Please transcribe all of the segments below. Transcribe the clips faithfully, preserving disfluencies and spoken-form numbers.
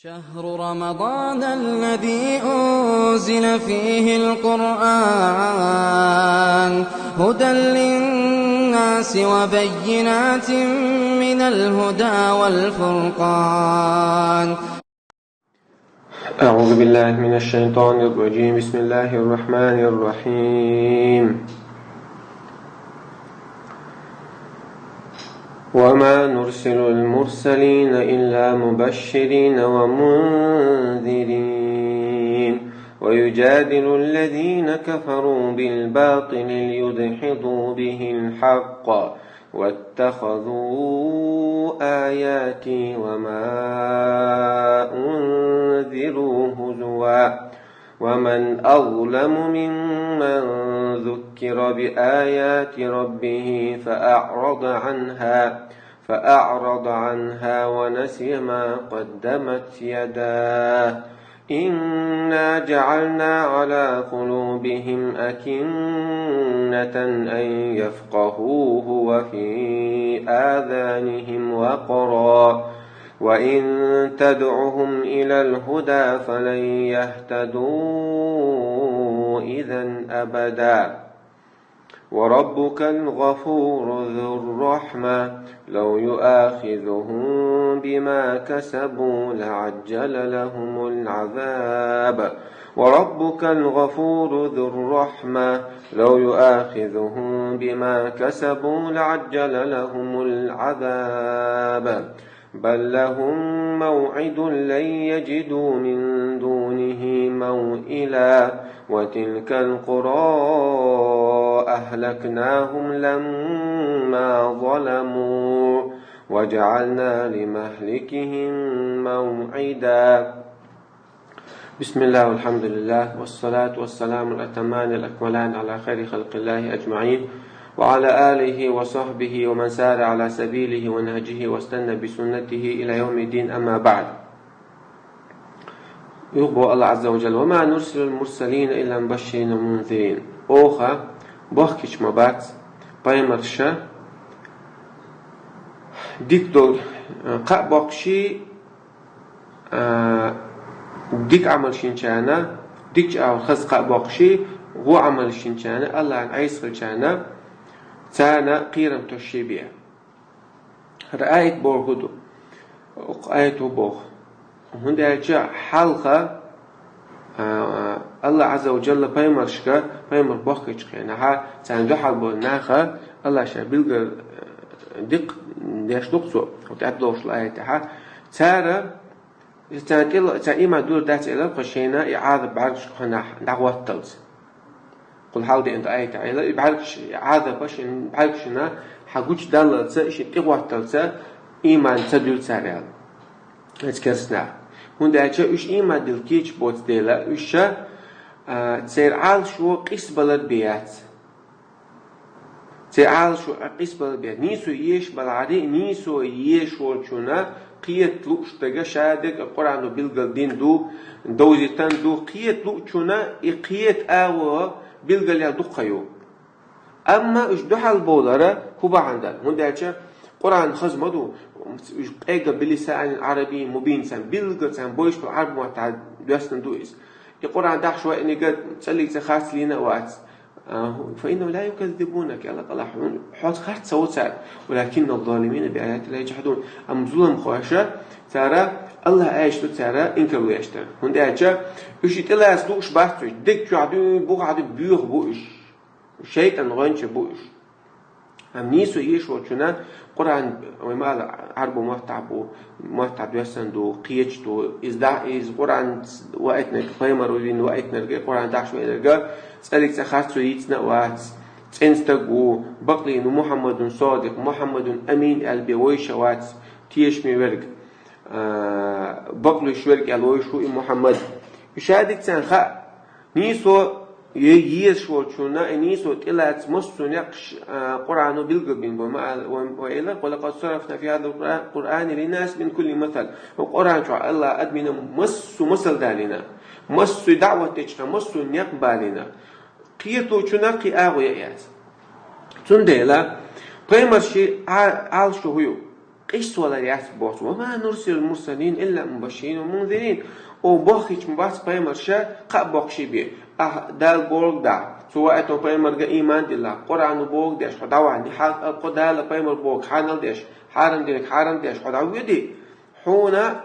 شهر رمضان الذي أنزل فيه القرآن هدى للناس وبينات من الهدى والفرقان. أعوذ بالله من الشيطان الرجيم. بسم الله الرحمن الرحيم. وما نرسل المرسلين إلا مبشرين ومنذرين ويجادل الذين كفروا بالباطل ليدحضوا به الحق واتخذوا آياتي وما أنذروا هزوا ومن أظلم ممن ذكر بآيات ربه فأعرض عنها فأعرض عنها ونسي ما قدمت يداه إنا جعلنا على قلوبهم أكنة أن يفقهوه وفي آذانهم وقرا وإن تدعهم إلى الهدى فلن يهتدوا إذا أبدا وربك الغفور ذو الرحمة لو يؤاخذهم بما كسبوا لعجل لهم العذاب وربك الغفور ذو الرحمة لو يؤاخذهم بما كسبوا لعجل لهم العذاب بل لهم موعد لن يجدوا من دونه موئلا وتلك القرى أهلكناهم لما ظلموا وجعلنا لمهلكهم موعدا بسم الله والحمد لله والصلاة والسلام الأتمان الأكملان على خير خلق الله أجمعين وعلى آله وصحبه ومن سار على سبيله ونهجه واستنى بسنته إلى يوم الدين أما بعد. Юхабу Аллах Азза ва Джалла: وما نرسل المرسلين إلا مبشرين ومنذرين. Оха бохкич ма бац пайхамарша дик долу кхаъ боккхуший дика Ӏамал шинчарна, дикачу агӀор хаза кхаъ боккхуший, гӀо Ӏамал шинчарна, Аллахьан Ӏеса хилчарна, царна кхерам тосший бен. ХӀара аят бохург хӀун ду? Оцу аято боху. ХӀунда аьлча хьалха Аллах Азза ва Джалла пайхамаршка, пайхамар бохкучу хенахь, царна дуьхьал болу наха Аллах ша билггал дикъ деш ду-кх цо, тӀаьхьа долуш аятехь. Цара, царна тӀе, цара ийман дуьллур дац элира, кху шайна и Ӏазап бӀаьргашкахь дӀахӀотталц. Кхул хьалха деана аятехь элира, и бӀаьргаш, и Ӏазап шайн бӀаьргашна хьан гучудаллалца, шайн тӀехӀотталца ийман ца дуьллу цара аьлла. Эцу керстанаха. ХӀунда аьлча уьш ийман дилла кийча боцу дела, уьш ша, а, церан Ӏалашо къийсабалар бен яц. Церан Ӏалашо къийсабалар бен яц. Нийсо езаш балахьара, нийсо езаш волчунна кхета лууш дерг, ша дерг а Къуръано билггал дина ду, довзийтина ду, кхета луучунна и кхета агӀо билггал яла дукха ю. Амма уьш дуьхьал бовлара хӀун бахьана дара? ХӀунда аьлча Къуръан хаза ма ду, уьш къега билисанин Ӏарабийин мубин сан, билггал царна бовзуш болу Ӏарбойн маттахь доьссина ду иза. И Къуръан дахьаш ваинарг цӀаллиг цӀе харцлийна а вац. А, فإنهم لا يكذبونك, Аллах, Аллах, хьуна, хьоца харц ца во цара. ولكن الظالمين بآيات الله يجحدون. Амма зуламхоша, цара Аллах аьшто цара инкарло еш дара. ХӀунда аьлча уьш и тӀелаца лууш бац уьш, дегчохь дуьйна, бухахь дуьйна боьха бу уьш. ШайтӀан гӀоьнча бу уьш. Амма нийсо езаш волчунна Къуръан, вай ма аллара, Ӏарбойн маттахь бу, маттахь доьссина ду, кхеташ ду. Иза да-, иза Къуръан ваийтинарг, пайхамар вина ваийтинарг, Къуръан дахьаш ваинарг, цӀаллиг цӀе харцо йийцина а вац, цӀена стаг ву, бакълийна ву, محمد صادق, محمد أمين аьлла бен вовзаш а вац, тешаме верг, а, бакълуьйш верг аьлла вовзаш ву и Мухьаммад. Уьш ша дика царна хаьа, нийсо е-, езаш волчунна и нийсо тӀелаца массо а некъаш, а, Къуръано билггал бина бу, ма ал-, ва, ва элира: ولقد صرفنا في هذا القرآن للناس من كل مثل. Хьо Къуръан чохь Аллах адамашна массо а масал далийна, массо а даӀват дечу хенахь массо а некъ балийна, кхетачунна кхин агӀо ян яц. Цундела пайхамарши Ӏа-, Ӏалашо хӀун ю? Къийсавалар яц боху. «Ва ма нурсилул мурсалина илла мубашширин ва мунзирин». О, бохкийча ма бац пайхамарш кхаъ боккхуш бе. Ахь Дала бохург дахь, цу ваийтинчу пайхамарга ийман диллахь, Къуръано бохург деш, хьо дӀавахьа, хьан кхо Дала пайхамар бохург хьанал деш, хьарам динарг хьарам деш, хьо дӀавоьдий? Хьуна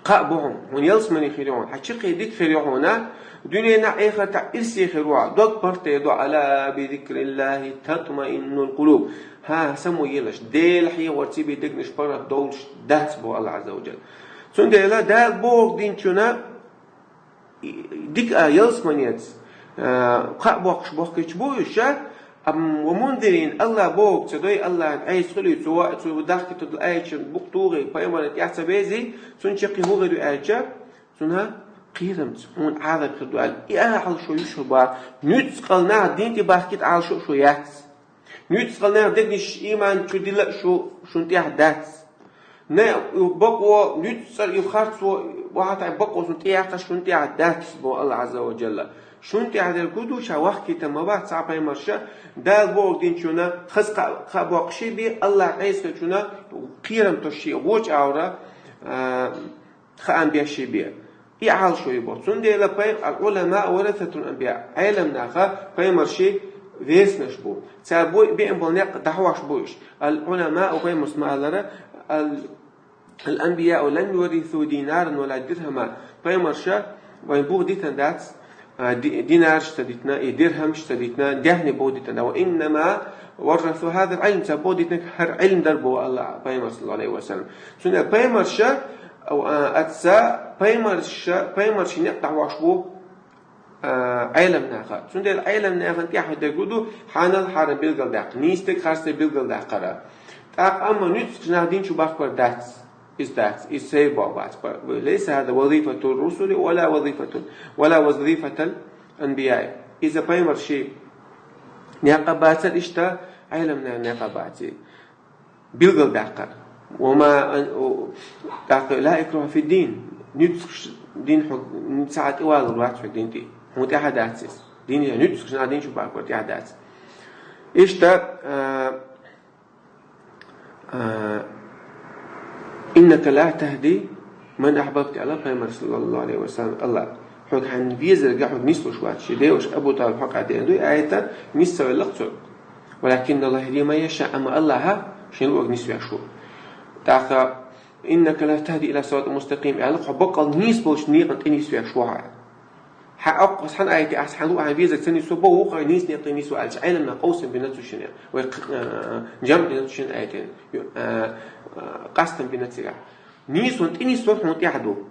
кхаъ бу хьуна, хьуна ялсамани хир ю хьуна, хьан чаккхе дика хир ю хьуна, дуьненахь, эхартахь ирсе хир ву хьан, дог паргӀатдо: «Ала би зикриллахи татмаиннул къулуб». ХӀан, само елаш, Дела хьехорца бен дегнаш паргӀатдовлуш дац, боху АллахӀ Азза ва Джалла. Цундела Дала бохург динчунна дика а ялсаманец, а, кхаъ боккхуш бохкийча бу уьш, амма «ва мунзирин», АллахӀ бохург ца дой, АллахӀан Ӏеса хуьлий, цо, цо дахкийтина долу аяташна букъ тухий, пайхамарна тӀаьхьа ца безий, цунна чаккхе хӀун хир ю аьлча, цунна кхерамца, хьуна Ӏазап хир ду аьлла. И Ӏалашо ю шу боху, нуьцкъала нах дин тӀе бахкийта Ӏалашо а шу яц. Нуьцкъала нах дегнаш ийман чу дилла а шу, шуна тӀехь дац. Не, бакъо, нуьцкъала и харцо, вахьа тӀехь бакъо шуна тӀеяккха шуна тӀехь дац, боху АллахӀ Азза ва Джалла. Шуна тӀехь дерг хӀун ду, ша вахкийта ма бац цхьа пайхамарш, Дала бохург динчунна хаза кхаъ, кхаъ боккхуш бен, АллахӀ Ӏеса хуьлучунна кхерам тосуш, вочу агӀора, а, хаам беш бен. И Ӏалашо ю боху. Цундела пай-, «Ал-Ӏулама варасатул анбия». Ӏелам наха пайхамарш версанаш бу. Цара бу-, беана болу некъ дӀахьош бу уьш. «Ал-Ӏулама», пайхамарс ма-аллара, «Ал-, ал-анбияу лам юваррису динаран ва ла дирхама». Пайхамарш вайн бух дитина дац, а, ди-, динарш ца дитина, и дирхамш ца дитина, даьхни бух дитина. «Ва иннама варрасу хазал Ӏилм», ца бух дитина хӀара Ӏилм дар, боху АллахӀ, пайхамар, саллаллаху Ӏалайхи ва саллам. Цундела пайхамарш, а, аца пайхамарш, пайхамарш некъ дӀахьош бу, а, Ӏелам наха. Цундела Ӏелам нахана тӀехь дерг хӀун ду, хьанал хьарам билгалдаккха, нийса дерг харц дерг билгалдаккхара. ТӀаккха амма нуьцкъаш нах дин чу бахкор дац. Иза дац, иза сайр боху бац. «Лайса хаза вазифату русули ва ла вазифату, ва ла вазифатал анбияи». Иза пайхамарш некъ а бацара иштта, Ӏелам нахана некъ а бацара. Билгалдаккхар. Ва ма ан-, у, тӀаккха «ла икраха фид-дин». Нуьцкъаш дин хьо, цхьа а тӀевалар вац хьо дин тӀе. Хьуна тӀехь дац иза. Дин я нуьцкъаш нах дин чу бахкор тӀехь дац. Иштта, а, А, «Иннака ла тахди ман ахбабта», аьлла пайхамар, саллаллаху Ӏалайхи ва саллам, АллахӀа. Хьоьга хьайна везарг хьоьга нислуш вац. Шен деваша Абу ТӀалиб хьокъехь деана ду и аят, нис ца велла-кх цо. «Валакинна АллахӀа яхди ман яшаъ», амма АллахӀа шен луъург нисвеш ву. ТӀаккха «Иннака ла тахди ила сиратин мустакъим», аьлла, хьо баккъал нийса болчу некъана тӀе нисвеш ву хьо. Хьан оккху аса хьан аьлла, аса хьан луъу хьан везарг ца нисво, боху вукхара нийса некъа тӀе нисво аьлча, Ӏелам наха къовсам бина цу шинна. Вай кх-, а, жамъ дина цу шинна аьлла. Ю-, а, а, къастам бина цигахь. Нийсонан тӀе нисвар хьуна тӀехь ду.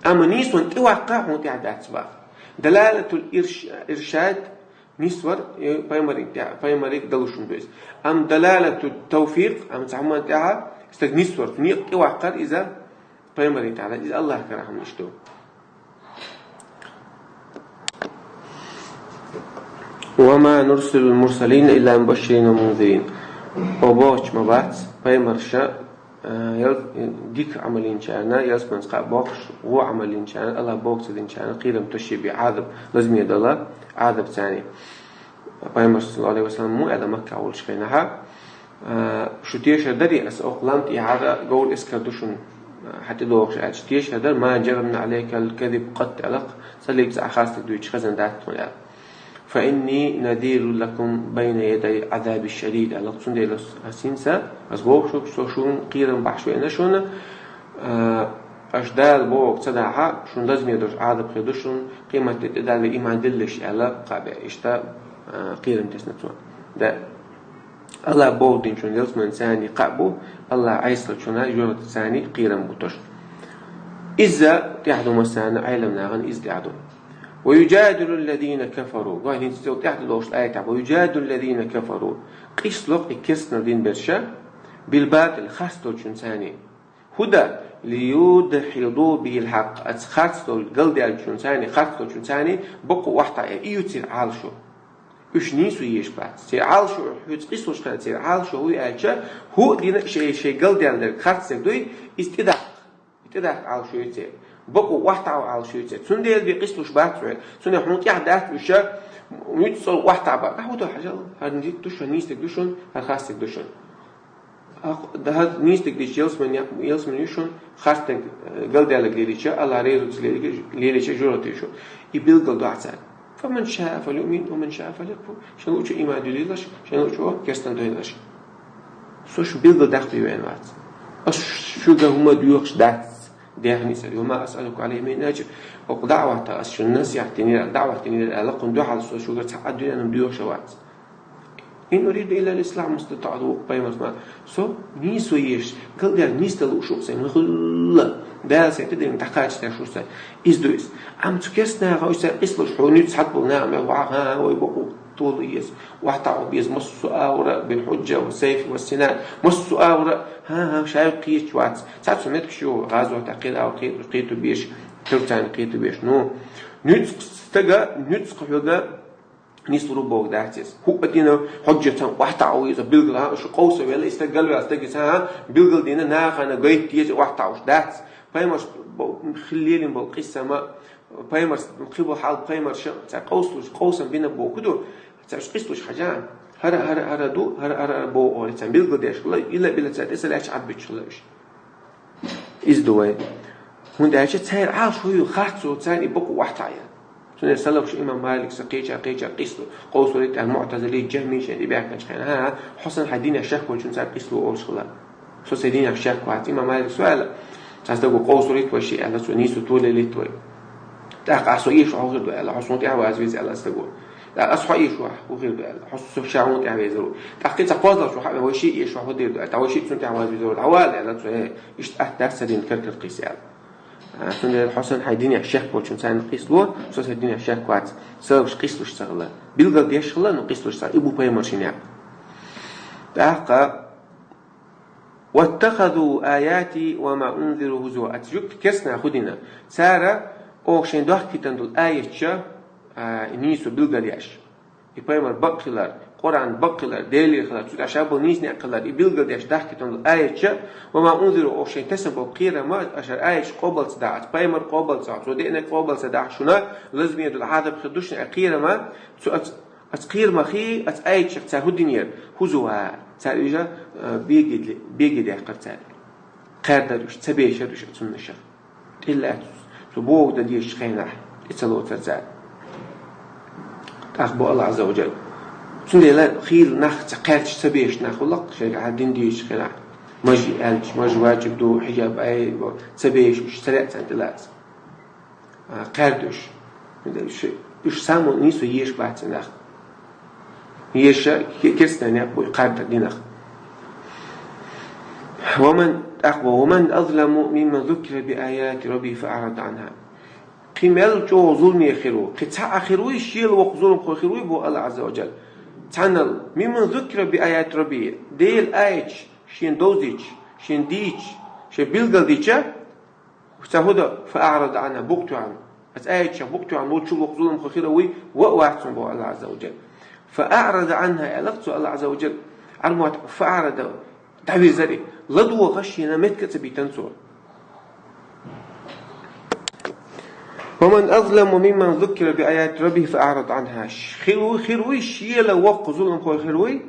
Амма нийсонан тӀе ваккха хьуна тӀехь дац боху. Далалатул ирш-, иршад нисвар, э, пайхамариг тӀе-, пайхамариг далуш хӀума ду иза. Амма далалатут тавфикъ, амма цхьа хӀуманна тӀехь стаг нисвар, цу некъа тӀе ваккхар иза пайхамариг тӀехь дац, иза АллахӀ карахь хӀуманаш ду. «Ва ма нурсилул мурсалина илла мубашширин ва мунзирин». О бохучу ма бац, пайхамарша, а, ял-, дика Ӏамал йинчарна, ялсаманца кхаъ боккхуш, вон Ӏамал йинчарна, АллахӀа бохург ца динчарна, кхерам тосуш бен Ӏазап, лазаме дала Ӏазап царна. Пайхамар, саллаллаху Ӏалайхи ва саллам, муха аьлла Макка волчу хенахь, а, шу тешар дарий, аса окху лам тӀехьара говр эскар ду шуна, а, хьан тӀедогӀуш аьлча, тешар дара: «Ма джаррабна Ӏалайкал казиб къатту», аьлла-кх, цӀа лиъча цхьа а харцдерг дуьйцуш хезна дац тхуна аьлла. «Фа инни назирун лакум байна ядай Ӏазабин шадид», аьлла-кх, цундела ас хӀинца, ас бохуш ву-кх, со шуна кхерам бахьаш веана шуна, а, аша Дала бохург ца дахь, шуна лазаме долуш Ӏазап хир ду шуна, къематде тӀедалле ийман диллалаш аьлла, кхаъ бе, иштта, а, кхерам тесна цо. Да, АллахӀа бохург динчунна ялсамани царна кхаъ бу, АллахӀа Ӏеса хуьлучунна жоьжахати царна кхерам бу тосуш. Иза тӀехь ду массарна, Ӏелам нахана иза тӀехь ду. «Ва юджадилу ллазина кафару». Гой, хӀинца цо тӀехь ду долуш аятехь: «Ва юджадилу ллазина кафару». Къийсало-кх и керстанал дин берш, бил батӀил, харц долчун царна. ХӀунда? «ЛиюдхӀиду бихӀил хьакъ». Аса харц долу, галдаьллачун царна, харц долчун царна бакъо охьатаӀе, и ю церан Ӏалашо. Уьш нийсо езаш бац. Церан Ӏалашо, хьоьца къийсалуш хенахь церан Ӏалашо хӀун ю аьлча, хӀуъа дина шайн, шайн галдаьлла дерг, харц дерг дуй, иза тӀедаккха. И тӀедаккха Ӏалашо ю церан. Бакъо охьатаӀо Ӏалашо ю церан. Цундела бен къийсалуш бац хьоьца. Цундела хьуна тӀехь дац уьш, нуьцкъала охьатаӀа бан. Ахьа хӀун ду хьажал? ХӀара дика ду шуна, нийса дерг ду шуна, хӀара харц дерг ду шуна. Ах, да, хӀара нийса дика дича, ялсмани, ялсмани ю шуна, харцдерг, э, галдаьлларг лелийча, АллахӀ реза ца лелийча, лелийча жожагӀате ю шуна. И билгал ду Ӏа царна. فمن شاء فليؤمن ومن شاء فليكفر. Шийна луучо иман дилалаш, шийна луучо керстан дойналаш. Со шуна билгал даккха вена вац. Ас шуга хӀума доьхуш дац. Дехни цӀари. وما أسألكم عليه من أجر. Окъ даӀвата ас шуна насихьат динера, даӀват динера, лакхун дуьхьал со шугара цхьа а дуьненам доьхуш вац. إن أريد إلا الإصلاح ما استطعت, вукх пайхамарс ма. Со нийсо еш, галдаьлар нийсдала лууш ва сайн, ма хулла. Дала сайн тӀадиллина дӀакхачийташ ва сайн. Из ду из. Амма цу керста наха уж цар къийсалуш, хьо нуьцкъ хьатӀаболу наха мел ваха, ха, ха, вай бакъо толу еза. Вахтахь беза массо а агӀора, بالحجة والسيف والسنان. Массо а агӀора, ха, ха, шайх кхеташ вац. Цхьацца меттигаш ю, гӀазот, кхин агӀор кхе-, кхеташ беш, турцарна кхеташ беш. Ну, нуьцкъ стага, нуьцкъ хьоьга, нислур ву бохург дац иза. ХӀуъа дина хьуджатан вахтахь ву иза билгала, шу къовса велла, и стаг галваьлла стаг иза, хӀа, билгал дина нахана гайта деза вахтахь вуш дац. Пайхамарш бо-, хила лелийна болу къийса ма, пайхамарс, кхин болу хьал пайхамарша, цара къовсалуш, къовсам бина боху ду, цара уьш къийсалуш хьажа. ХӀара, хӀара, хӀара ду, хӀара, хӀара, хӀара боху олий, царна билгал деш хила, ила, ила цара тӀе ца лаьцча Ӏад буьтуш хила уьш. Иза ду вай. ХӀунда аьлча церан Ӏалашо ю харцо, царна и бакъо вахтахь ян. Цундела салафаш имам Малик сан кхеча, кхеча къийсало, къовсалуьйту аьлла муӀтазили, жахми шайн тӀебаьхкинчу хенахь, хьо санна хьайн динехь шек волчунна цара къийсало олуш хила. Со сайн динехь шек вац. Имам Малик со аьлла, цхьа стаго къовсалуьйту вай шиъ аьлла, цо нийсо толелуьйту вай. ТӀаккха ахь со эшо хьо хир ду аьлла, хьо суна тӀехь вазвеза аьлла стаго. ТӀаккха ас хьо эшо хьо хир ду аьлла, хьо со ша хьуна тӀехь везар ву. ТӀаккха кхин цхьа кхозлагӀчо хаьа, вай шиъ эшо хьо хир ду аьлла, тӀаккха вай шиъ цунна тӀехь вазвезар ву. Хьавала аьлла цо, э, иштта атта дац сан дин кар-кара къийса аьлла. А, цундела хьо санна хьайн динехь шек волчунна царна къийсало, со сайн динехь шек вац, салафаш къийсалуш ца хила. Билгал деш хила, но къийсалуш ца хила. И бу пайхамаршин некъ. ТӀаккха, واتخذوا آياتي وما أنذروا هزوا. Оцу жуьгташа керстанаха хӀу дина? Цара оха шайн дохкийтина долу аяташ, а, нийсо билгал еш. И пайхамар бакъ хилар, Къуръан бакъ хилар, Делера хилар, цу тӀехь ша болу нийса некъ хилар, и билгал деш дахкийтина долу аяташ, وما أنذروا, оха шайн тесна болу кхерам, аша аяташ къобал ца дахь, оцу пайхамар къобал ца дахь, цо деанарг къобал ца дахь, шуна лазаме долу Ӏазап хир ду шуна, кхерам, цу оцу, оцу кхерамах, оцу аяташах цара хӀу динера? هزوا, цара уьш, а, беге, беге даьккхира цара. Кхаьрдара уьш, ца бешара уьш оцуннашах. ТӀеллаьцна цо бохург дан дезачу хенахь, тӀе ца лоцура цара. ТӀаккха боху АллахӀ Ӏазза ва Джалла. Цундела хийла нах ца кхаьрдаш, ца бешаш нах хуьлу-кх шайга хьан дин дезачу хенахь. Мажа аьлча, мажа ваджиб ду, хьиджаб ай, ца бешаш уьш, ца лаьа царна тӀелаца. А, кхаьрда уьш. Уьш, уьш самал нийсо еш бац и нах. Еша ке-, керстанех бу и кхаьрда динах. ومن, тӀаккха боху, ومن أظلم ممن ذكر بآيات ربه فأعرض عنها. Кхин мел чӀогӀа зуламе хир ву, кхин цхьаъ а хир вуй, шела воккха зуламхо хир вуй, боху АллахӀ Ӏазза ва Джалла. Цхьаннал, ممن ذكر بآيات ربه, Делан аяташ шена довзийча, шена дийча, шена билгал дича, ца хӀу до, فأعرض عنها, букъ тоьхна. Оцу аяташах букъ тоьхна волчул воккха зуламхо хир вуй, ваъ вац цунна, боху АллахӀ Ӏазза ва Джалла. فأعرض عنها, аьлла-кх цо, АллахӀ Ӏазза ва Джалла, Ӏармот, فأعرض, дӀавирзира и, ладогӀа шена меттиг а ца битина цо. ومن أظلم ممن ذكر بآيات ربه فأعرض عنها. Хир вуй, хир вуй, шела воккха зуламхо хир вуй,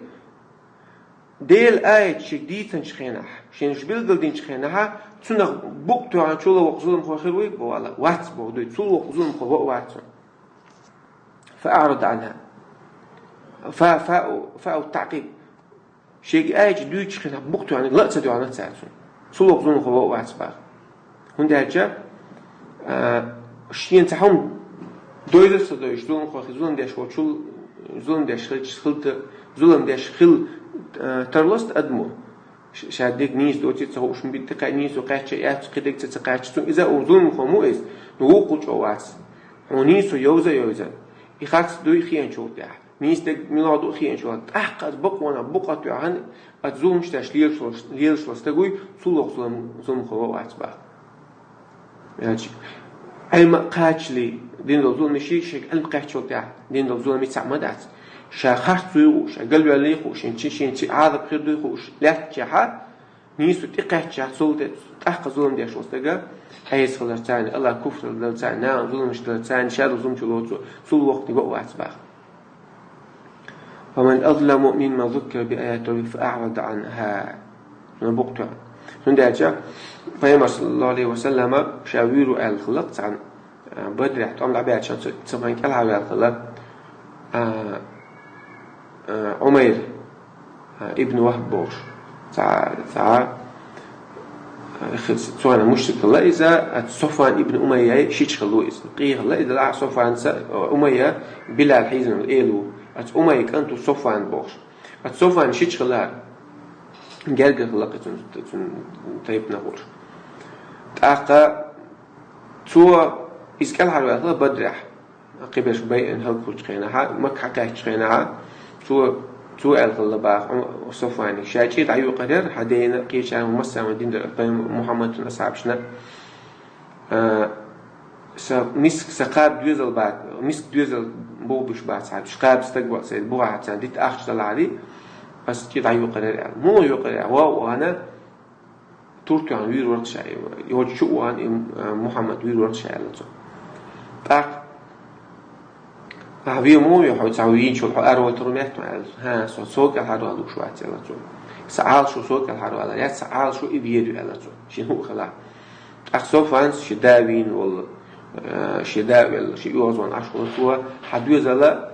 Делан аяташ шега дийцинчу хенахь, шена уьш билгал динчу хенахь, цунах букъ тоьхначул а воккха зуламхо хир вуй, боху АллахӀ, вац боху дуй, цул воккха зуламхо ваъ вац цунна. فأعرض عنها. Фа, фа, фа, таъкъиб. Шега аяташ дуьйцучу хенахь букъ тоьхнарг ла а ца доьгӀна цара цунна. Цул воккха зуламхо ваъ вац боху. ХӀунда аьлча, а, шена цхьа хӀума дойза а ца дойуш, зуламхо хи-, зулам деш волчул, зулам деш хилча, хилта, зулам деш хила, а, тарло-ст адамо. Ш-, ша дерг нийса доций ца хууш, хӀума битта кхаьа нийсо кхаьчча, яц кхидерг ца, ца кхаьчча, цунна иза а ву зуламхо ма ву иза, но вукхул чӀогӀа вац. Хьуна нийсо йовза а йовза. И харц дуй хиъначул тӀехь. Нийса дерг мила ду хиъначул тӀехь. ТӀаккха аса бакъонах букъ а тоьхна, аса зуламаш деш лелаш волу, лелаш волу стаг вуй, цул воккха зулам, зуламхо ваъ вац боху. Аьлча, Ӏилма а кхачале дина долу зуламаш, шега Ӏилма кхаьччул тӀехь дина долу зуламаш цхьаъ ма дац. Ша харц вуй хууш, ша галваьллий хууш, шен чи, шен чи Ӏазап хир дуй хууш лаьттачехьа, нийсо тӀекхаьччехь, цул тӀе тӀаккха зулам деш волу стага, хьесахилар царна, АллахӀ куфр дала царна, нахана зуламаш дала царна, ша долу зуламчу лоцу, цул воккханиг ваъ вац боху. ومن أظلم ممن ذكر بآيات ربه فأعرض عنها. Букъ тоьхна. ХӀунда аьлча Пайхамар, саллаллаху Ӏалайхи ва саллама, ша вуьйр ву аьлла хилла цхьана, а, Бадрехь тӀом дӀабаьлча цу, цу хана кӀелхьарваьлла хилла, а, а, Ӏумайр, а, ибн Вахб бохуш. Цхьа, цхьа, а, хи-, цу хана мушрик хилла иза, а, Софван ибн Умайяй шича хилла ву иза. Къе хилла иза, а, Софванца, а, Умайя Билал хьийзина эла ву. Оцу Умайя кӀант ву Софван бохуш. Оцу Софван шича хилла, гергара хилла кхин цуьнан, цуьнан тайпанах волуш. ТӀаккха цо иза кӀелхьарваьлла хилла Бадрехь. Кхиберш байъина хӀаллакхуьлучу хенахь, Макка хьакхаьччу хенахь, цо, цо аьлла хилла баха Софваниг, ша чӀир дӀаюкъур яра хьан дена, кхечарна, массарна дина дара, пайхамар Мухьаммадна, асхьабашна. А, сан миска, сан кхаба доьзал бац, миска доьзал бохуш бац хьан, кхаба стаг вац, сан бухахь царна дита ахча далахьарий, ас чӀир дӀаюкъур яра аьлла. Муха юкъур яра? Ван а вахана, тур тоьхна вуьйр вара ша, йоцу чу а вахана, и, а, Мухьаммад вуьйр вара ша аьлла цо. ТӀаккха, ахьа вен муха ве хьо, цхьа вийначул хьо аравайтур метта аьлла цо. ХӀан, со, со кӀелхьарвала лууш вац аьлла цо. Сан Ӏалашо со кӀелхьарвала яц, сан Ӏалашо и вер ю аьлла цо. Шен хӀуъа хилахь. ТӀаккха Софванца шен да вийна волу, э, шен да а велла, шен оьгӀазвахана Ӏаш волу цо, хьан доьзала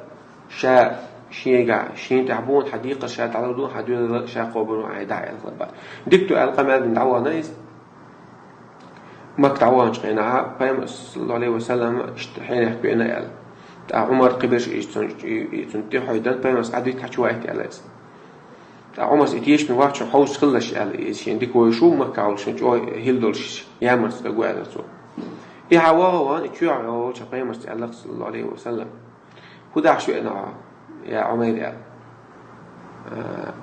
ша шега, шена тӀехь боху хьан декхар ша дӀалур ду, хьан доьзала ша кхобур ву, Ӏай дӀа аьлла хилла баха. Дика ду аьлла къамел дина дӀавахана иза. Макка дӀаваханчу хенахь, пайхамар, саллаллаху Ӏалайхи ва саллам, иштта хьенех кхоьхьуна аьлла. ТӀаккха Ӏумар, кхиберш и цунна, и, и цунна тӀе хьойдан, пайхамарс Ӏадвита хьачу вайта аьлла иза. ТӀаккха Ӏумарс и тешаме вахча хьовсуш хилалаш аьлла, иза шен дика вуй шу, Макка волуш шен чӀогӀа хила долуш ямарца даг ву аьлла цо. И хьан ваха ван, и чоьхьа йолча пайхамарца аьлла, саллаллаху Ӏалайхи ва саллам. ХӀун дахьаш веана хьо, я Ӏумайр аьлла. А,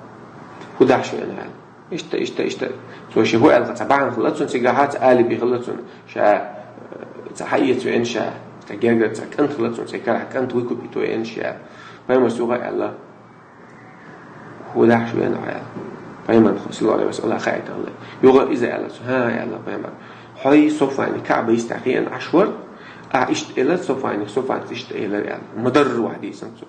хӀун дахьаш веана аьлла. Иштта, иштта, иштта. Цо шен хӀу аьлла, цхьа бахьана хилла цунна, цигахьа цхьа алиби хилла цунна. Ша, э, цхьа хьаэца веана ша. Цхьа гергара цхьа кӀант хилла цунна, цхьа карахь кӀант выкупить веана ша. Пайхамарс юха аьлла. ХӀун дахьаш веана хьо аьлла. Пайхамар, саллаллаху Ӏалайхи ва саллам, хаийталла. Юха иза аьлла цо, хӀан, аьлла пайхамар. Хьой Софвани Каъба йистехь хиъна Ӏаш вара, ахьа иштта элира Софвани, Софванис иштта элира аьлла. Ма-дарра вахьа дийцина цо.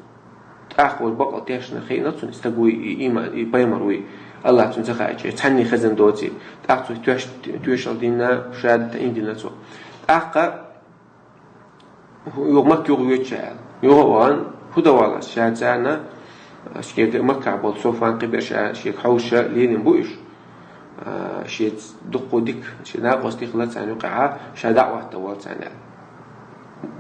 ТӀаккха вара бакъал тешна хиъна цунна, и стаг вуй, и иман, и пайхамар вуй. Аллах цунна ца хаьча, цхьанне хезна доций. ТӀаккха цо тоьш-, тоьшалла дина, шадда тӀаьхьа дина цо. ТӀаккха юха Макка юха воьдуш аьлла. Юха а ван, хӀун дан вала ша царна, шега Маккахь болу Софан кхиберш а шега хьовша лелийна бу уьш. А, шеца дуккха дика, шен накъостий хилла царна юкъахь, ша даӀват дан вала царна аьлла.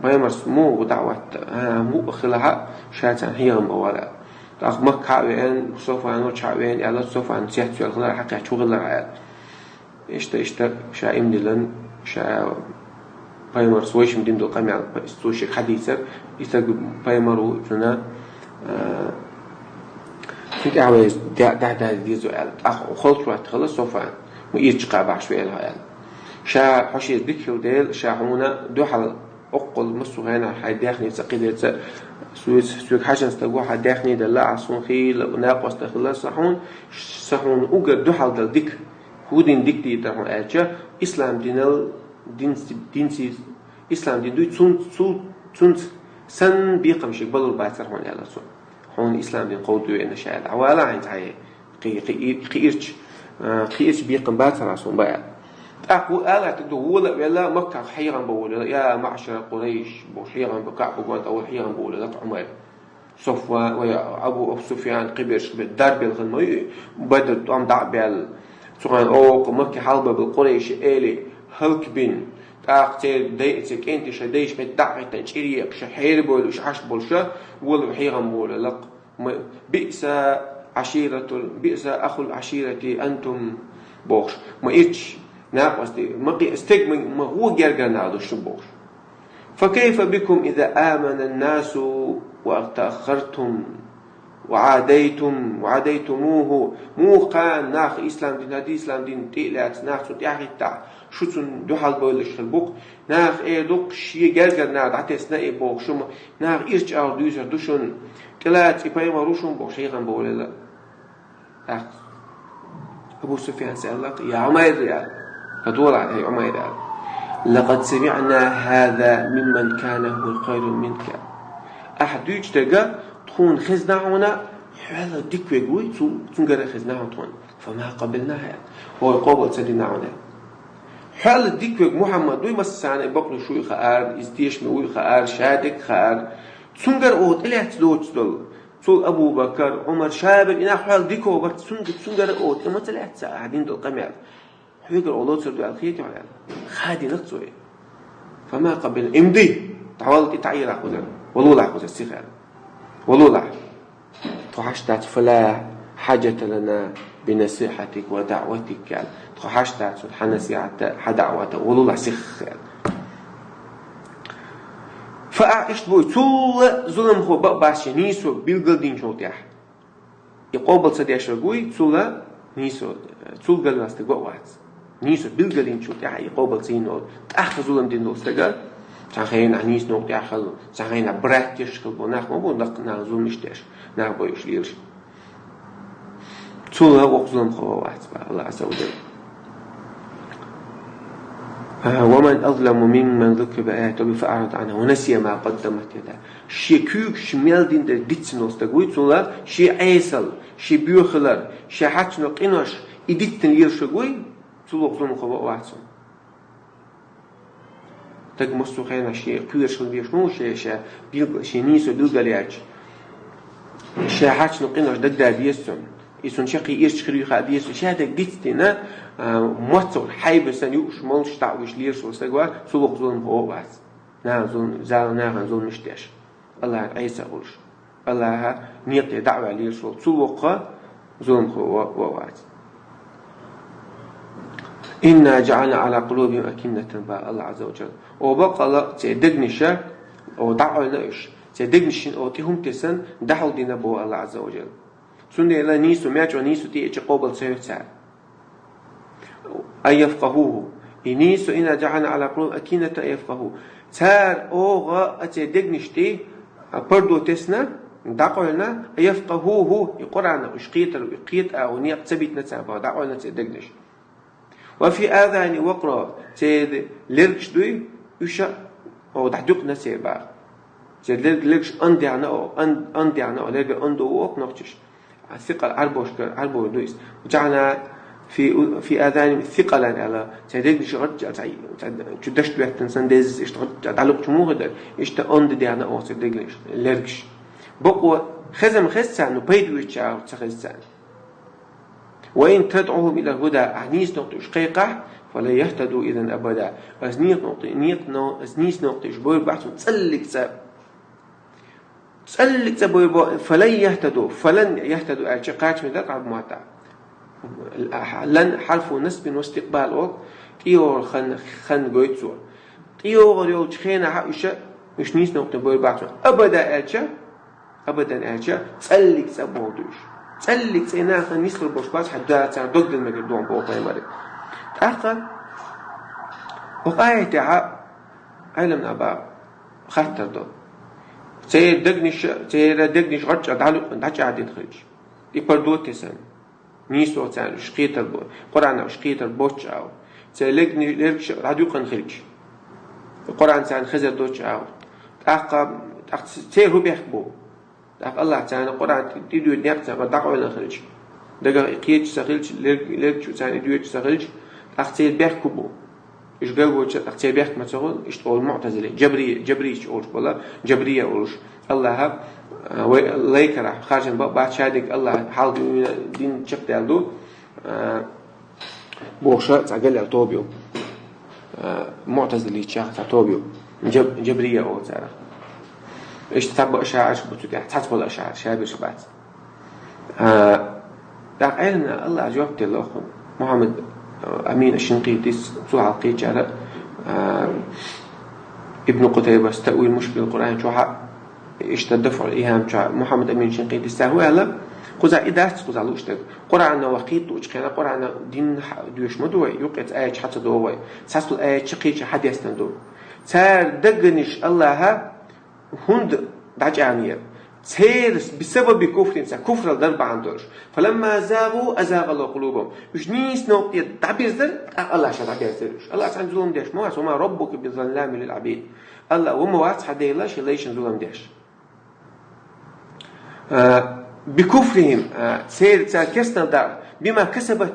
Пайхамарс муха даӀват дан, а, муха хилахь а, ша царна хьехам бан вала аьлла. ТӀаккха Макка хьа а веана, Софан чу хьа а веана аьлла, Софан цецвелла хилар, хьакхаьчча хӀун хилар аьлла. Иштта, иштта, ша иман диллина, ша пайхамарс вайшимма дина долу къамел, цо шега хьадийцар, и стаг пайхамар ву, цунна, а, цуьнан тӀаьхьа вайша дехьа-, дехьа даза деза аьлла. ТӀаккха халчу ватта хилла Софан, ма ирча кхаьбахьаш веана аьлла. Ша хьо шеца дика хила дела, ша хьуна дуьхьал оккхул массо а хенахь хьайн даьхница, кхидерца, соьца, соьга хьаьжна стаг ву, хьан даьхни делла, ахь суна хийла накъост хилла сан хьуна, сан хьуна уггар дуьхьал дала дика. ХӀун дина дика дийр дара хьуна аьлча, ислам динал, динци-, динци-, ислам дин дуй, цунца, цу-, цунца санна бекхам шега балур бацара хьуна аьлла цо. Хьуна ислам дин кховдо веана ша аьлла. Хьан вала хьайн цхьа кхи-, кхи-, кхиирча, а, кхиирча бекхам бацара хьуна бан аьлла. ТӀаккха ву алатиг ду, вола а велла, Макках хьехам бан волавелла, я маъшара Къурайш, бо хьехам бан, Каъба гонна тӀе вола хьехам бан волавелла Ӏумар. Софван, вай Абу Суфьян, кхиберш, кхиберш дарбелла хилла ма ю, Бадр тӀом дӀа а баьлла. Цу хенахь оха Макке хьалабевлла Къурайши эли хӀаллакбина. ТӀаккха церан дай-, церан кӀентий шайн дайша метта дӀа а хӀиттина, чӀир екъаш, хьерабевлла уьш Ӏаш болуша, вола хьехам бан волавелла-кх. Ма, биъса Ӏаширатул, биъса ахул Ӏаширати антум бохуш. Ма ирча накъостий, ма кхин стеган, ма, ма гӀо гергара нах ду шу бохуш. فكيف بكم إذا آمن الناس وتأخرتم وعاديتم، وعاديتموه. Муха кхана нах ислам дин, хӀара ислам дин тӀе а лаьцна, нах цунна тӀаьхьахӀиттахь, шу цунна дуьхьал бевллаш хир бу-кх. Наха эр ду-кх, шен гергара нах дӀатесна и боху шу ма, наха ирча агӀор дуьйцур ду шуна. ТӀелаца и пайхамар ву шуна бохуш, хьехам бан волавелла. ТӀаккха Абу Суфьяна аьлла-кх, я Ӏумайр, аьлла, хӀа дола, хӀай Ӏумайр, аьлла, لقد سمعنا هذا ممن كان هو خير منك. Ахьа дуьйцу дерг тхуна хезна хьуна, хьол дика верг вуй, цу-, цуьнгара хезна хьуна тхуна. فما قبلناها. Хьо къобал ца дина хьона. Хьол дика верг Мухьаммад вуй, массане а бакълуш вуй хаара, из тешаме вуй хаара, шадерг хаара. Цунгара оха тӀелаьцна доцуш долу. Цул Абу Бакар, Ӏумар, шаберг и нах хьол дика верг бац, цунгара, цунгара оха тӀе ма ца лаьцна цхьа а дина долу къамел. Хьоьгара оха лоцур ду аьлла хетий хьуна аьлла. Хадийна-кх цо и. فما قبلناها. Имди, дӀавала и таӀийрахь кхузара. Валолахь кхузара сиха аьлла. Валолахь. Тхо хьашт дац, فلا حاجة لنا بنصيحتك ودعوتك аьлла. Тхо хьашт дац хьан насихьата, хьан даӀвата, валолахь сиха аьлла. Фа а иштта буй, цул зуламхо бакъ бац шен нийсо билгалдинчул тӀехь. И къобал ца деш верг вуй, цул нийсо, цул галваьлла стаг ваъ вац. Нийсо билгалдинчул тӀехь и къобал ца йина волу, тӀаккха зулам дина долу стага, цхьана хенахь нийса новкъа тӀехь хилла, цхьана хенахь брат теш хилла бу, нах ма бу, нах, нах зулмаш деш, нах бойуш лелаш. Цул а воккха зуламхо вац, бах Аллах Азза ва Джалла. А, ومن أظلم ممن ذكر بآيات ربه فأعرض عنها ونسي ما قدمت يداه. Шен куьйгаш мел дина дерг дицдина волу стаг вуй, цул а шен Ӏесалла, шен боьхаллара, шен хьаьчна къинош и дицдина лелаш верг вуй, цул воккха зуламхо ваъ вац хьуна. Стаг массо а хенахь шен кхоьруш хила везаш ма ву, шен, шен билг-, шен нийсо билгалъяьлча, шен хьаьчна къинош дагадеа деза цунна. И цунна чаккхе ирча хир юй хаа деза цунна. Шадерг дицдина, а, моццал хьайба санна юуш, молуш, дӀа а вуьйш лелаш волу стаг вац, цул воккха зуламхо ваъ вац. Наха зулм-, за-, нахана зуламаш деш. Аллахьан Ӏеса а хуьлуш. Аллахьа некъа тӀе дӀа а ваьлла лелаш волу цул воккха зуламхо ва-, ваъ вац. إنا جعلنا على قلوبهم أكنة, бах Аллах Азза ва Джалла. Оха баккъалла церан дегнаша, оха дӀакъевлина уьш. Церан дегнашна оха тӀе хӀума тесна, дӀахьулдина боху Аллах Азза ва Джалла. Цундела нийсо, маьчӀо нийсо тӀеэча къобал ца йо цара. أن يفقهوه. И нийсо, إنا جعلنا على قلوبهم أكنة أن يفقهوه. Цара оха а церан дегнаш тӀе пардо тесна, дӀакъевлина, أن يفقهوه, и Къуръан уьш кхетар, уьш кхета агӀо некъ ца битина цара, бах, дӀакъевлина церан дегнаш. وفي آذانهم وقرا, церан лергаш дуй, уьш а оха дӀадуькъна церан, бах. Церан лерг-, лергаш ан дехна оха, ан, ан дехна оха, лергара ан ду оха нохчаша. Сикъал Ӏарбошкара, Ӏарбойн ду иза. جعلنا في، في آذانهم ثقلا аьлла, церан дегнаш гӀарчча, цхьа, цхьа чу дашт беттан санна деза, иштта гӀарчча дӀалукъучу муха дара, иштта онда дехна оха церан дегнаш, лергаш. Бакъо хезам хеза царна, ну пайда оьцуш ца хеза царна. وإن تدعهم إلى الهدى, ахь нийса новкъа тӀе уьш кхайкхахь, فلن يهتدوا إذا أبدا. Ас некъа новкъа тӀе, некъа но-, ас нийса новкъа тӀе уьш бойр бац цӀаллиг цӀа. ЦӀаллиг цӀа бойр бо-, فلن يهتدوا, فلن يهتدوا аьлча кхачаме дара къарб мотта. Лан حرف نصب واستقبال олу, тӀейогӀур хан, хан гойту цо. ТӀейогӀур йолчу хенахь уьш, уьш нийса новкъа тӀе бойр бац. Абада аьлча, абадан аьлча, цӀаллиг цӀа боху ду уьш. ЦӀаллиг цӀа и нахана нислур болуш бац, хьан да цара дог дина мегар ду боху пайхамаре. ТӀаккха, оха аятехьа, Ӏеламнаха баха хаттар до. Церан дегнаш, церан дегнаш гӀарчӀа дӀалу-, дӀачӀагӀдина хилча, и пардо тесна, нийсо царна уьш кхетар бо-, Къуръана уьш кхетар боцчу агӀор. Церан легни-, лергаш дӀадуькъана хилча, Къуръан царна хезар доцчу агӀор. ТӀаккха, тӀаккха церан хӀун бехк бу? ТӀаккха Аллах царна Къуръан тӀе-, тӀедоьду некъ царна дӀакъевлина хилча, дагах и кхеташ ца хилча, лерг-, лерг чу царна и доьдуш ца хилча, тӀаккха церан бехк хӀун бу? Уьш гайгоча, тӀаккха церан бехк ма ца хуьлу, иштта олу муӀтазили, жабри-, жабрийча олуш бала, жабрия олуш. Аллаха, а, вай лайкара, харжам ба-, бац шадерг Аллаха хьалха дина чекхдаьлла ду, а, бохуша цхьа галъял тоба ю. А, муӀтазиличех цхьа тоба ю. Жаб-, жабрия олу царах. Иштта цхьабба ашаӀарш бу цу тӀехь, цхьацбала ашаӀар, шаберш бац. А, тӀаккха Ӏеламнаха Аллаха жоп делла оха, Мухьаммад, а, Амин аш-Шинкъитис, цул хьалха кхечара, а, Ибн Къутайбас Таъвил Мушкил Къуръан чохьа, иштта Дафъул Ихам чохьа, Мухьаммад Амин Шинкъитис цара хӀун аьлла, кхузахь и дац, кхузахь лууш дерг. Къуръана вай кхетта луучу хенахь, Къуръана дин хьа-, доьшуш ма ду вай, юккъе цхьа аят хьа ца догӀу вай. Цхьацбала аят чаккхе чу хьадестина ду. Цара дагганаш Аллаха, ХӀунда дӀачӀагӀнера? Церан, بسبب كفرهم, цара куфрал дар бахьана долуш. فلما زاغوا أزاغ الله قلوبهم. Уьш нийса новкъа тӀе дӀабирзира, тӀаккха Аллаха ша дӀаберзира уьш. Аллах цхьаьна зулам деш ма вац, وما ربك بظلام للعبيد. Аллах ву ма вац хьан Дела шен лайшна зулам деш. А, بكفرهم, а, церан, цара керстанал дар, بما كسبت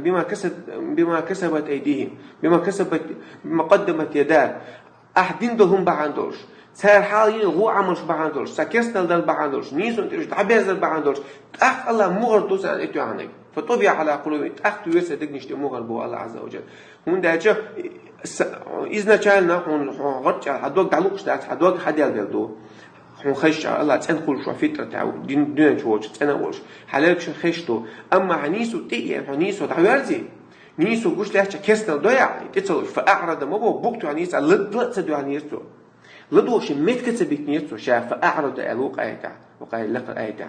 بما كسب بما كسبت أيديهم بما كسبت بما قدمت يداك. Ахь дина долу хӀума бахьана долуш, цара хьалха йина гӀо Ӏамалш бахьана долуш, цара керстанал дар бахьана долуш, нийсонан тӀе уьш дӀаберзар бахьана долуш, тӀаккха Аллах мухӀар ду царна и тоьхнарг. فطبع على قلوبهم, тӀаккха туьйра церан дегнаш тӀе мухӀар боху Аллах Ӏазза ва Джалла. ХӀунда аьлча изначально хьуна, хьуна гӀарчӀа хьан дог дӀалуш дац, хьан дог хьан делбелла ду. Хьуна хезча, Аллах цӀена хуьлуш ван фитрат, дин-, дуьнен чу волчу цӀена а волуш, хьан лергашна хезаш ду. Амма хьан нийсо тӀе а, хьуна нийсо дӀаверзий, нийсо гуш лаьттача керстанал дой ахь, тӀе ца луш, فأعرض ма боху, букъ тоьхнера цо, ла-, ла а ца доьхнера цо. ЛадогӀа шен меттиг а ца битинера цо, ша فأعرض аьлла вукху аятехь, вукху аят лакхара аятехь.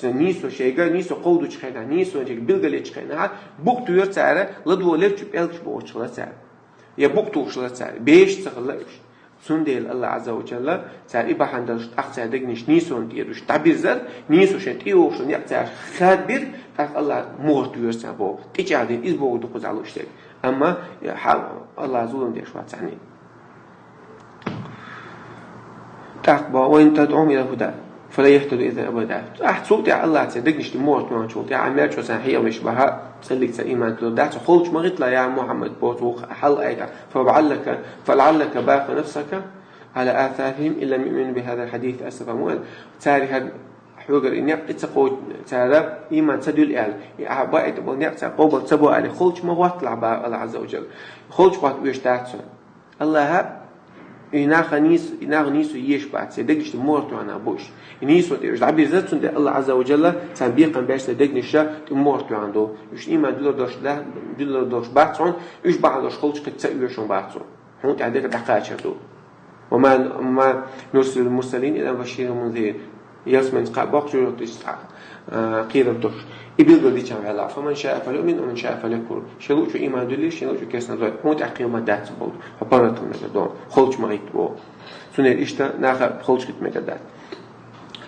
Нийсо шайга, нийсо кховдучу хенахь, нийсо шайга билгалъечу хенахь, букъ туьйра цара, ладогӀа лерчу пӀелгаш бохуш хилла цара. Я букъ тухуш хилла цара, беш ца хилла уьш. Цундела Аллах Ӏазза ва Джалла цара и бахьана долуш, тӀаккха цара дегнаш нийсонан тӀера уьш дӀабирзар, нийсо шайн тӀе йогӀуш йолу некъ цара хадбира, тӀаккха Аллах мухӀар туьйра царна боху, тӀечӀагӀдина иза боху ду кхузахь лууш дерг. Амма хьа-, Аллах зулам деш вац царна. ТӀаккха боху: وإن تدعهم إلى الهدى فلن يهتدوا إذا أبدا. Ахь цул тӀаьхьа Аллах церан дегнаш тӀе мухӀар тоьхначул тӀаьхьа, мел чӀогӀа царна хьекъалеш бахьа, цӀаллиг царна иман дилла дац, холчу ма гӀиттала, я Мухьаммад, боху вукху хьал айта. فلعلك، فلعلك باخع نفسك على آثارهم إن لم يؤمنوا بهذا الحديث أسفا. Ма аьлла, цара хӀара хьоьгара и некъ тӀе ца кхочу, цара иман ца дуьллу аьлла, и ахь баийта болу некъ цара къобал ца бо аьлла, холчу ма гӀотталахь боху Аллах Ӏазза ва Джалла. Холчу гӀотта оьшуш дац цунна. Аллаха, и наха нийс-, и наха нийсо езаш бац, церан дегнаш тӀе мухӀар тоьхна бу уьш. И нийсо тӀе уьш дӀабирзар, цундела Аллах Ӏазза ва Джалла царна бекхам беш церан дегнаш тӀе мухӀар тоьхна ду. Уьш иман дуьллур долуш да-, дуьллур долуш бац хьуна, уьш бахьана долуш холчу кхин ца оьшу бац хьуна. Хьуна тӀехь дерг дӀакхачар ду. وما، وما نرسل المرسلين إلا مبشرين ومنذرين. Ялсаманица кхаъ боккхуш жуьгтича, а, кхерар долуш. И билгал дича ваьлла: فمن شاء فليؤمن ومن شاء فليكفر. Шен луучо иман дуьллий, шен луучо керстанал дой. Хьуна тӀехь кхин ма дац боху. Хьо паргӀатал мегар ду. Холчу ма гӀитта боху. Цунера иштта наха холчу гӀитта мегар дац.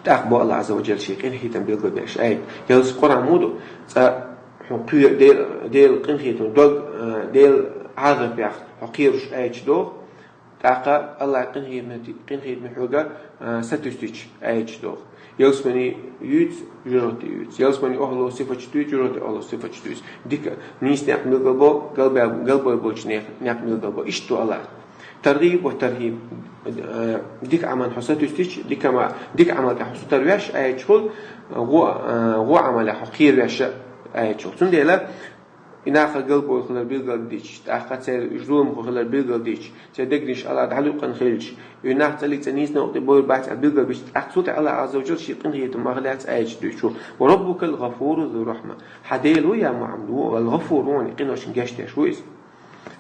ТӀаккха боху Аллах Ӏазза ва Джалла шен къинхетам билгалбеш аят. Ялсамани Къуръан муха ду, цкъа хьуна кхоьру Дела, Делан къинхетам дог, а, Делан Ӏазапех хьо кхоьруш аяташ доху. ТӀаккха Аллах къинхетаме, къинхетаме хьоьга, а, сатуьйсуш аяташ доху. Ялсамани юьйцу, жуьгтий юьйцу. Ялсамани охӀло сифаташ дуьйцу, жуьгтий охӀло сифаташ дуьйцу. Дика, нийса некъ билгал бо, галбе-, галбой болчу некъ, некъ билгал бо. Иштта ду Аллах. Таргъиб ва тархӀиб. Э, дика Ӏамал хьо сатуьйсуш, дика ма-, дика Ӏамал тӀехь хьо сатуьйсуш аяташ хуьлу, гӀо-, э, гӀо Ӏамалехь хьо кхоьруш аяташ хуьлу. Цундела и наха галбой хилар билгал дича, тӀаккха церан уьш зуламхо хилар билгал дича, церан дегнаш Аллах дӀалуьккъина хилча, и нах цӀаллиг цӀа нийсонан тӀе бойр бац аьлла билгал бича, тӀаккха цул тӀаьхьа Аллах Ӏазза ва Джалла шен къинхетам мах лаьцна аяташ дуьйцу. وربك الغفور ذو الرحمة. Хьан Дела ву, я Мухьаммад, ву, ал-Гъафур ву, хьуна къиношна гечдеш ву иза.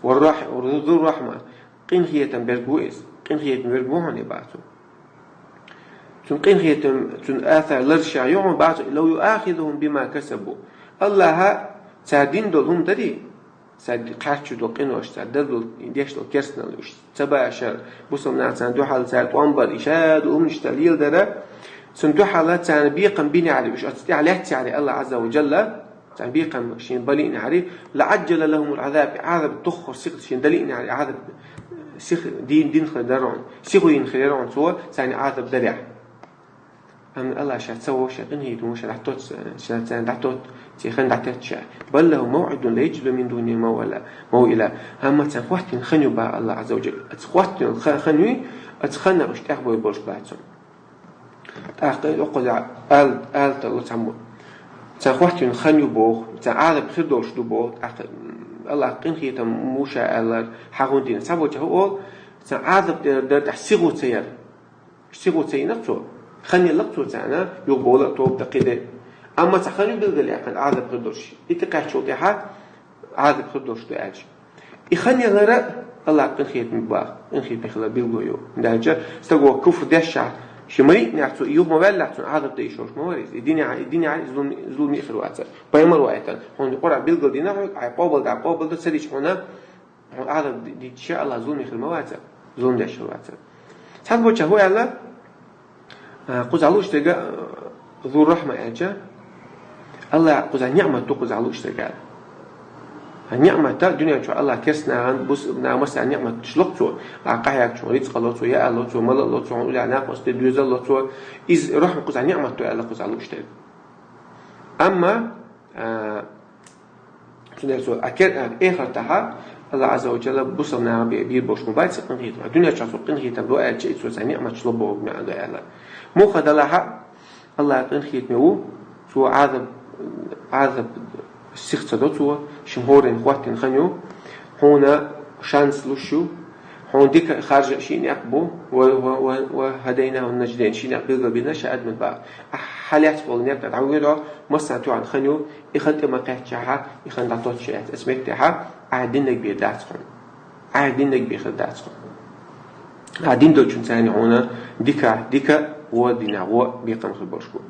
والرح-، ذو الرحمة. Къинхетам берг ву иза. Къинхетам берг ву хьуна и бацо. Цуьнан къинхетам, цуьнан асар ларъеш ю хьуна бацо: لو يؤاخذهم بما كسبوا. Аллаха цара дина долу хӀума дарий, цара кхаьчча долу къинош, цара деш долу, деш долу керстанал, уьш ца башар, бусалба нахаца дуьхьал цара тӀом бар, и ша долу хӀуманаш цара леладар, цунна дуьхьал царна бекхам бинехьара уьш, оцу тӀехь лаьцнехьара Аллах Ӏазза ва Джалла, царна бекхам шена бан лиънехьара, لعجل لهم العذاب, Ӏазап дуккха сиха шена дан лиънехьара, Ӏазап сиха дин, дина хир дара хьуна, сихо йина хир яра хьуна цо, царна Ӏазап дарехь. Амма Аллах ша ца вовши, къинхетам вовши, дӀатоьтту, ша царна дӀатоьтту, церан хан дӀатоьтту ша. بل لهم موعد لن يجدوا من دونه موئلا، موئلا. Амма царна хӀоттийна хан ю боху Аллах Ӏазза ва Джалла. Оцу хӀоттийна ха-, хан юй, оцу ханна уьш тӀехбой болуш бац хьуна. ТӀаккха и доккхаза ал-, алаталла цхьаммо. Царна хӀоттийна хан ю боху, царна Ӏазап хир долуш ду боху, тӀаккха Аллах къинхетам ву ша аьлларг хьан хӀун дина? Цхьаболчара хӀун олу, царна Ӏазап дер, дер тӀехь сихо ца яр. Сихо ца йина цо. Хан елла цо царна, юха бовла а тоба дан кхин де. Амма цхьа хан ю билгалъяьккхина Ӏазап хир долуш. И тӀекхаьччул тӀаьхьа Ӏазап хир долуш ду аьлча. И хан ялар а Аллах къинхетаме боху, къинхетаме хилар билгало ю. ХӀунда аьлча стага куфр дешшехь, ши ма йиънехь цо, юха ма ваьллехь цунна Ӏазап дан йиш йолуш ма вара иза. И динехь, и динехь иза зулам, зулам а хир вацара. Пайхамар ваийтина. Хьуна Къуръан билгал дина хьоьга, хьайн къобал дӀа къобал дан ца дича хьуна, хьуна Ӏазап ди-, дича ша Аллах зуламе хир ма вацара, зулам деш хир вацара. Цхьаболчара хӀун аьлла, а, кхузахь лууш дерг, а, зу рахьма аьлча, Аллах кхузахь ниъмат ду кхузахь лууш дерг аьлла. А ниъмат а дуьнен чохь Аллах керста нахана, бусалба нахана массарна ниъматаш ло цо, а, къахьегчунна рицкъ а ло цо, яа а ло цо, мала а ло цо, хьуна уллехь накъостий, доьзал а ло цо, иза рахьма кхузахь ниъмат ду аьлла кхузахь лууш дерг. Амма, а, Цо а кер-, а, эхартахьа Аллах Азза ва Джалла бусалба наха бе-, бийр болуш ма бац къинхетам. Дуьнен чохь цо къинхетам до аьлча, и цо цхьа ниъмат лобо мега до аьлла. Муха далахьа, Аллах къинхетаме ву, цо Ӏазаб, Ӏазаб сих ца до цо, шин хӀорин хӀоттина хан ю, хьуна шанс луш ю, хьуна дика харжа ши некъ бу, ва, ва, ва, ва хадайнаху наждайн, ши некъ билгал бина ша адамат бакъ. Ахьа лаьцна болу некъ тӀе дӀавоьду, массан тоьхна хан ю, и хан тӀе ма кхаьччахьа, и хан дӀатоттуш яц, аса меттехьа, ахьа диннаг бе дац хьуна. Ахьа диннаг бе хир дац хьуна. Ахьа дин долчун царна хьуна дика, дика, гӀо дина, гӀо бекхам хир болуш бу.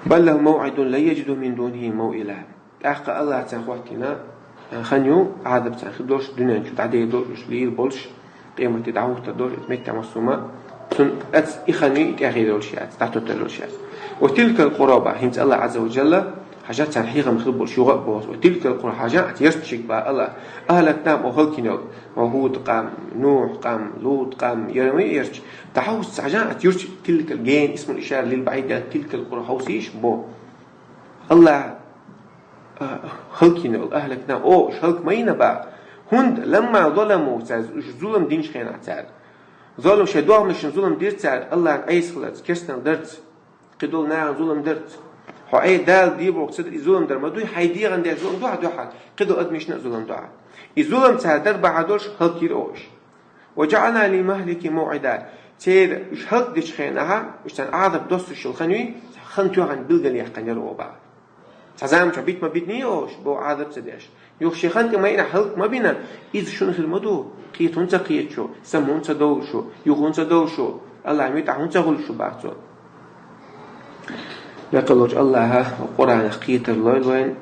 Бал лахум мавъидун лан яджиду мин дунихи мавъила. ТӀаккха Аллах царна хӀоттийна хан ю, Ӏазаб царна хир долуш, дуьнен чу дӀадер долуш, лийр болуш, къематде дӀахӀуттар долуш, иза меттехь массо а ма, цунна аца и хан ю, и тӀехь хир долуш яц, дӀатоттар долуш яц. Ва тилкал къура, хӀинца Аллах Азза ва Джалла, хьажа царна хьехам хир болуш юха а боху. Ва тилкал къура, хьажа аца ярташка ба Аллах, ахлакнахум, о хӀалкина йолу, ва ХӀуд къам, Нухь къам, Лут къам, яра ма ярташ, дӀахьовса хьажа аца юрташ, тилкал гена, исмул ишара лил баӀид, тилкал къура хьовсийша бо. Аллах, а, хӀалкина йолу, ахлакнахум, о, уьш хӀалк ма йина бакъ. ХӀунда, ламма заламу, цара уьш зулам динчу хенахь цара. Зулам, шайн догӀмашна зулам дира цара, Аллахна Ӏеса хиларца, керстанал дарца, кхидолу нахана зулам дарца. Хьо, ай, Дала дийр боху ца дара, и зулам дар ма дуй, хьайн дегӀан деш зулам ду хьан дуьхьа, кхидолу адамашна а зулам ду хьан. И зулам цара дар бахьана долуш хӀалкйира о уьш. Ва джаъална ли махликихим мавъида. Церан уьш хӀалкдечу хенахьа, уьш царна Ӏазап доссуш йолу хан юй, хан тоьхна билгалъяьккхина яра оха баха. Цхьа заманчохь бит ма битиний оха уьш, боху Ӏазап ца деш. Юха шен хан тӀе ма йина, хӀалк ма бина, иза шуна хир ма ду, кхета хӀунда ца кхета шу, сама хӀунда ца довлу шу, юха хӀунда ца довлу шу, Аллахьан муьтӀахь хӀунда ца хуьлу шу баха цо. Бекхалочу Аллаха Къуранах кхетар лойла вайн,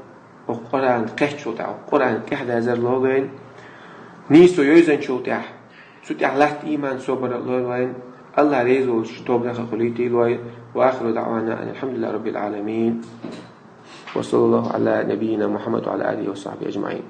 Къуран кхеччул тӀаьхьа, Къуран тӀаьхьадазар лойла вайн, нийсо йойзанчул тӀаьхьа, цу тӀехь латта ийман, собар а лойла вайн. Аллах реза волчу тобанах а хуьлуьйтийла вай. Ва ахиру даъвана ан алхьамдулиллахи раббил Ӏаламин. Ва саллаллаху Ӏала набийина Мухьаммад ва Ӏала алихи ва сахьбихи ажмаӀин.